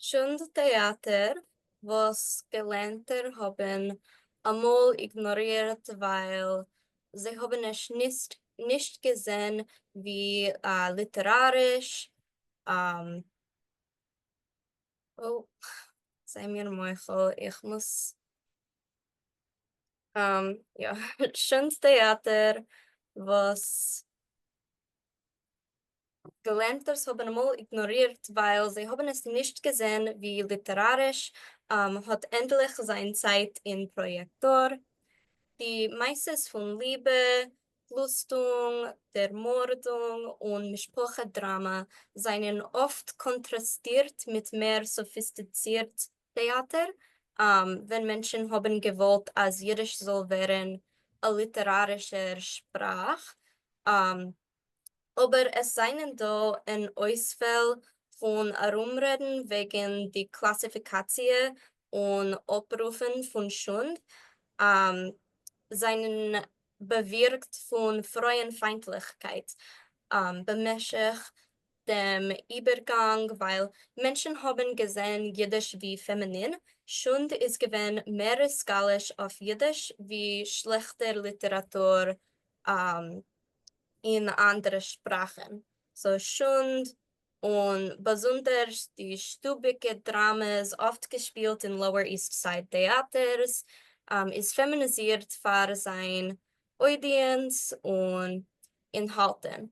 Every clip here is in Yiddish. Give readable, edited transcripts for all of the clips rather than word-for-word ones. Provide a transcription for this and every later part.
שונד טעאטער וואס געלערנטער האבן אמאל איגנארירט ווייל זיי האבן עס נישט געזען ווי ליטעראריש. Oh, זיי מיר מוחל, איך מוז, יא, שונד טעאטער וואס געלערנטערס האבן אמאל איגנארירט ווייל זיי האבן עס נישט געזען ווי ליטעראריש, האט ענדליך זיין צייט אין פראיעקטאר. די מעשות פון ליבע, גלוסטונג, דערמארדונג און משפחה דראמא זענען אפט קאנטראסטירט מיט מער סאפיסטיצירט טעאטער, ווען מענטשן האבן געוואלט אז אידיש זאל ווערן א ליטערארישער שפראך. אבער עס זענען דא אן אויסוועל פון ארומרעדן וועגן די קלאסיפיקאציע און אפרופן פון שונד זענען באווירקט פון פרויען-פיינטליכקייט במשך דעם איבערגאנג ווייל מענטשן האבן געזען אידיש ווי פעמינין, שונד איז געווען מער ריסקאליש אויף אידיש ווי שלעכטער ליטעראטור אין אנדערע שפראכן, so שונד, און באזונדערס די שטוביגע דראמעס אפט געשפילט אין Lower East Side טעאטערס, איז פעמיניזירט פאר זיין אוידיענץ און אינהאלטן.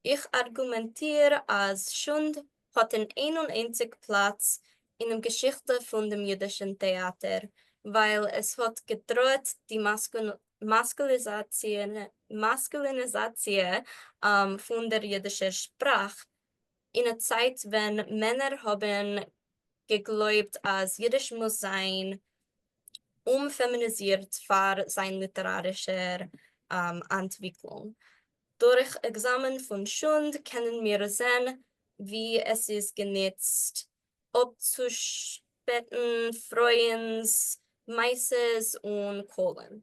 איך ארגומענטיר אז שונד האט אן איין און איינציג פלאץ אינעם געשיכטע פון דעם אידישן טעאטער, ווייל עס האט געדראעט די מאסקוליניזאציע פון דער אידישער שפראך אין א צייט ווען מענער האבן געגלויבט אז אידיש מוז זיין אומפעמיניזירט פאר זיין ליטערארישער אנטוויקלונג. דורך עקזאמען פון שונד קענען מיר זען ווי עס איז גענוצט אפצושפעטן פרויען'ס מעשות און קולן.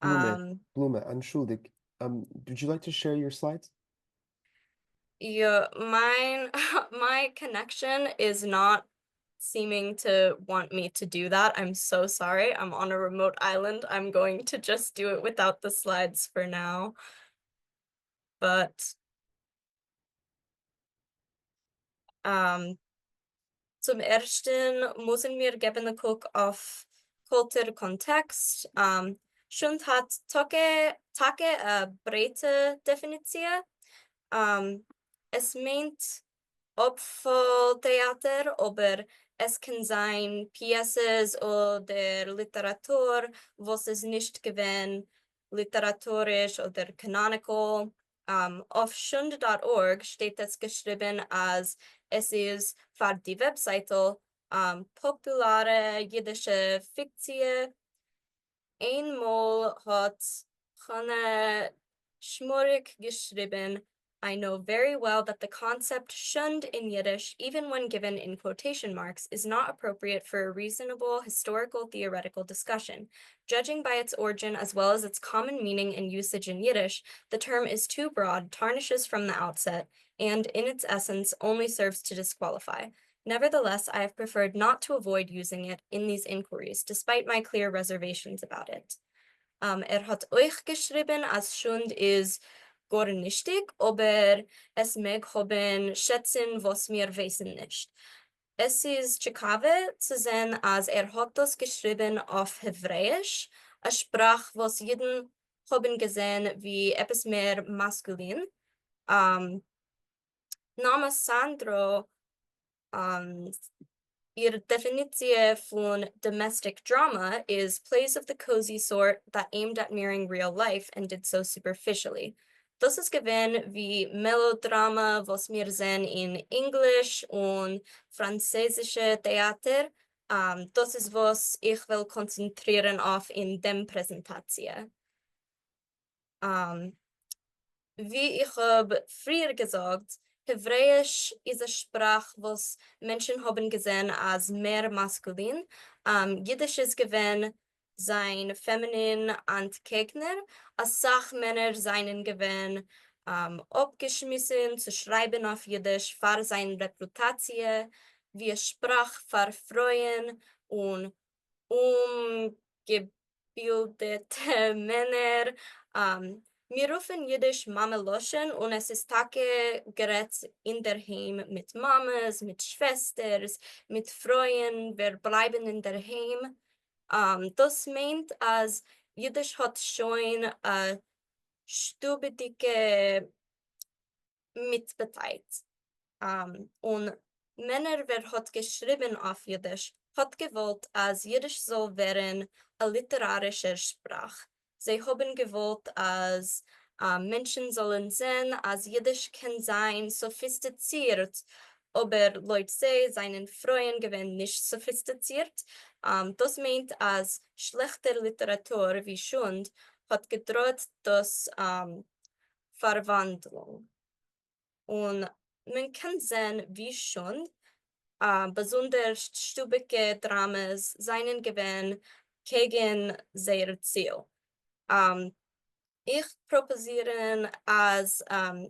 בלומע, בלומע, אנטשולדיג, would you like to share your slides? יא, מיין my connection is not seeming to want me to do that. I'm so sorry. I'm on a remote island. I'm going to just do it without the slides for now. But צום ערשטן מוזן מיר געבן א קוק אויף קולטור קאנטעקסט. שונד האט טאקע א ברייטע דעפיניציע. עס מיינט אפפאל טעאטער, אבער עס קען זיין פיעסעס אדער ליטעראטור וואס איז נישט געווען ליטעראטוריש אדער canonical. אויף shund dot org שטייט עס געשריבן אז עס איז פאר די וועבזייטל פאפולארע אידישע פיקציע. איינמאל האט חנה שמוריק געשריבן, I know very well that the concept shund in Yiddish, even when given in quotation marks, is not appropriate for a reasonable historical theoretical discussion. Judging by its origin as well as its common meaning and usage in Yiddish, the term is too broad, tarnishes from the outset, and in its essence only serves to disqualify. Nevertheless, I have preferred not to avoid using it in these inquiries, despite my clear reservations about it. ער האט אויך געשריבן אז שונד איז גאר נישטיג, אבער עס מעג האבן שעצן וואס מיר ווייסן נישט. עס איז טשיקאווע צו זען אז ער האט דאס געשריבן אויף העברעאיש, א שפראך וואס אידן האבן געזען ווי עפעס מער מאסקולין. נעמה סאנדרא, איר דעפיניציע פון domestic drama איז plays of the cozy sort that aimed at mirroring real life and did so superficially. דאס איז געווען ווי מעלאדראמא וואס מיר זעהן אין ענגליש און פראנצעזישע טעאטער. דאס איז וואס איך וועל קאנצענטרירן אויף אין דעם פרעזענטאציע. ווי איך האב פריער געזאגט, העברעאיש איז א שפראך וואס מענטשן האבן געזען אז מער מאסקולין, אידיש איז געווען זיין פעמינין אנטקעגנער, אסאך מענער זענען געווען אפגעשמיסן צו שרייבן אויף אידיש פאר זיין רעפוטאציע. ווי א שפראך פאר פרויען און אומגעבילדעטע מענער. מיר רופן יידיש מאמע לשון און עס איז טאקע גערעדט אינדערהיים מיט מאמעס, מיט שוועסטערס, מיט פרויען ווער בלייבן אינדערהיים. דאס מיינט אז יידיש האט שוין א שטוב'דיגע מיטבאטייט. און מענער ווער האט געשריבן אויף יידיש האט געוואלט אז יידיש זאל ווערן א ליטערארישער שפראך. זיי האבן געוואלט אז מענטשן זאלן זען אז יידיש קען זיין סאפיסטיצירט, אבער לויט זיי זענען פרויען געווען נישט סאפיסטיצירט. דאס מיינט אז שלעכטער ליטעראטור ווי שונד האט געדראעט דאס פארוואנדלונג. און מען קען זען ווי שונד, באזונדערש שטוביקע דראמעס, זענען געווען קעגן זייער ציל. איך פראפאזירן אז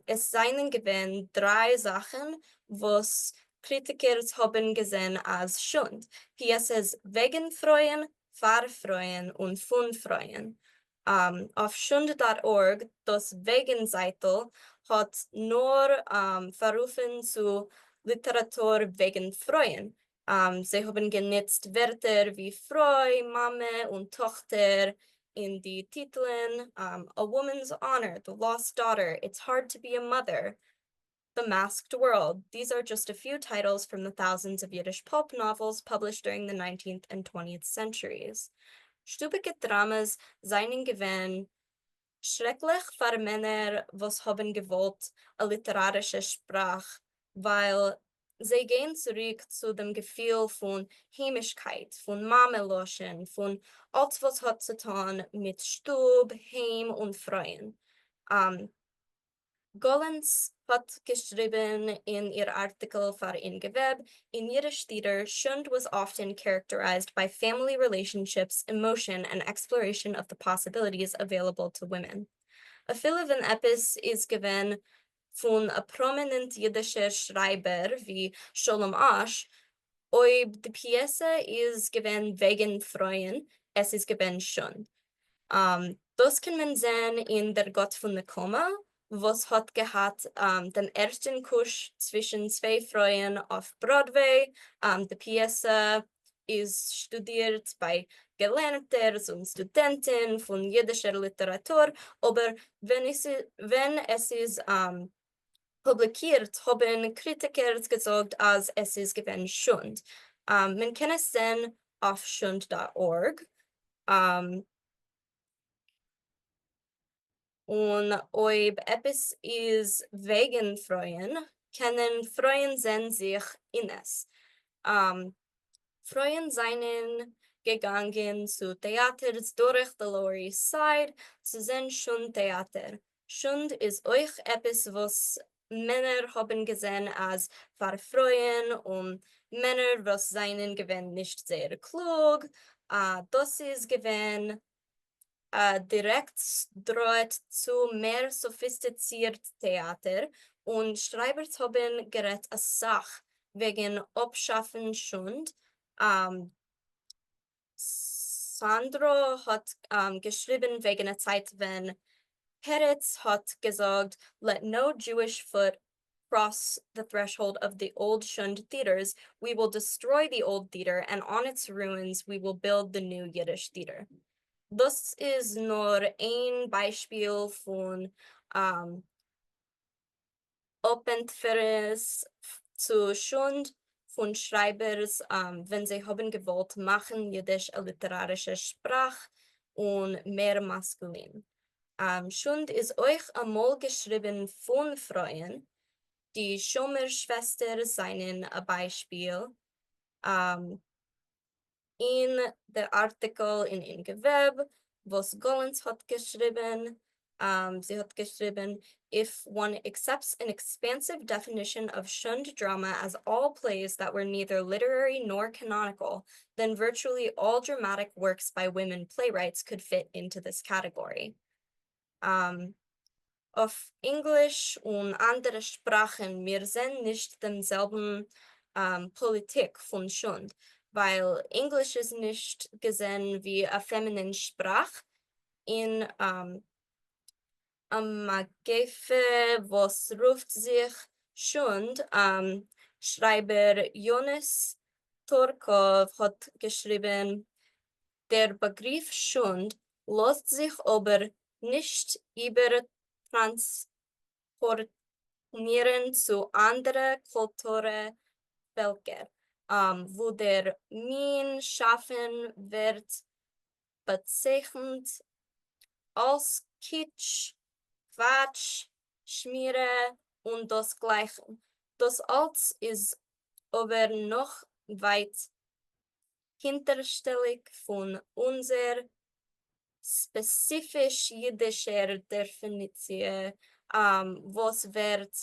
עס זענען געווען דריי זאכן וואס קריטיקערס האבן געזען אז שונד, פיעסעס וועגן פרויען, פאר פרויען און פון פרויען. אויף שונד dot org, דאס וועגן זייטל האט נאר פאררופן צו ליטעראטור וועגן פרויען. זיי האבן גענוצט ווערטער ווי פרוי, מאמע און טאכטער אין די טיטלען, A Woman's Honor, The Lost Daughter, It's Hard to Be a Mother, The Masked World. These are just a few titles from the thousands of Yiddish pulp novels published during the 19th and 20th centuries. שטוביקע דראמעס זענען געווען שרעקליך פאר מענער וואס האבן געוואלט א ליטערארישע שפראך, ווייל זיי גייען צוריק צו דעם געפיל פון היימישקייט, פון מאמע לשון, פון אלץ וואס האט צו טון מיט שטוב, היים און פרויען. גאלענץ האט געשריבן אין איר ארטיקל פאר אין געוועב, In Yiddish theater, shund was often characterized by family relationships, emotion, and exploration of the possibilities available to women. אפילו ווען עפעס איז געווען פון א פראמינענט אידישער שרייבער ווי שלום אש, אויב די פיעסע איז געווען וועגן פרויען, עס איז געווען שונד. דאס קען מען זען אין דער גאט פון נקמה, וואס האט געהאט דעם ערשטן קוש צווישן צוויי פרויען אויף בראדוועי. די פיעסע איז שטודירט ביי געלערנטערס און סטודענטן פון אידישער ליטעראטור, אבער ווען עס איז פובליקירט האבן קריטיקערס געזאגט אז עס איז געווען שונד. מען קען עס זען אויף shund dot org. און אויב עפעס איז וועגן פרויען, קענען פרויען זען זיך אין עס. פרויען זענען געגאנגען צו טעאטערס דורך די Lower East Side צו זען שונד טעאטער. שונד איז אויך עפעס וואס מענער האבן געזען אז פאר פרויען און מענער וואס זענען געווען נישט זייער קלוג, דאס איז געווען א דירעקט דראעט צו מער סאפיסטיצירט טעאטער, און שרייבערס האבן גערעדט אסאך וועגן אפשאפן שונד. סאנדרא האט געשריבן וועגן א צייט ווען פרץ האט געזאגט "Let no Jewish foot cross the threshold of the old shund theaters, we will destroy the old theater and on its ruins we will build the new Yiddish theater." דאס איז נאר איין ביישפיל פון אפענטפערס צו שונד פון שרייבערס ווען זיי האבן געוואלט מאכן אידיש א ליטערארישע שפראך און מער מאסקולין. שונד איז אויך אמאל געשריבן פון פרויען, די שומער שוועסטערס זענען א ביישפיל. אין דער ארטיקל אין אין געוועב וואס גאלענץ האט געשריבן, זי האט געשריבן, If one accepts an expansive definition of shund drama as all plays that were neither literary nor canonical, then virtually all dramatic works by women playwrights could fit into this category. אויף ענגליש און אנדערע שפראכן מיר זען נישט דעם זעלבן. פאליטיק פון שונד, ווייל ענגליש איז נישט געזען ווי א feminine שפראך אין א מגיפה וואס רופט זיך שונד. שרייבער יונס טורקאוו האט געשריבן: דער באגריף שונד לאזט זיך אבער נישט איבערטראנספארמירן צו אנדערע קולטורע פעלקער, וואו דער מין שאפן ווערט באצייכנט אלס קיטש, קוואטש, שמירה און דאס גלייכן. דאס אלץ איז אבער נאך ווייט הינטערשטעליג פון אונזער ספעציפיש אידישער דעפיניציע וואס ווערט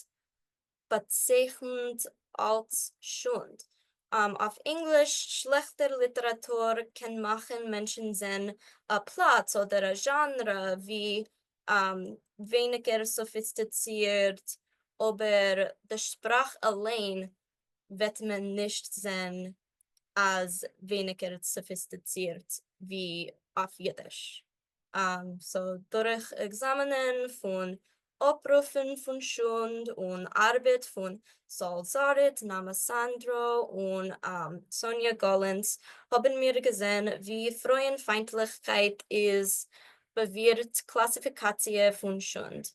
באצייכנט אלס שונד. אויף ענגליש, שלעכטער ליטעראטור קען מאכן מענטשן זען א פלאץ אדער א זשאנרע ווי ווייניגער סאפיסטיצירט, אבער די שפראך אליין וועט מען נישט זען אז ווייניגער סאפיסטיצירט ווי אויף אידיש. So דורך עקזאמענען פון אפרופן פון שונד און ארבעט פון סאל זאריט, נעמה סאנדרא און סאניע גאלענץ האבן מיר געזען ווי פרויען פיינטליכקייט איז באווירט קלאסיפיקאציע פון שונד.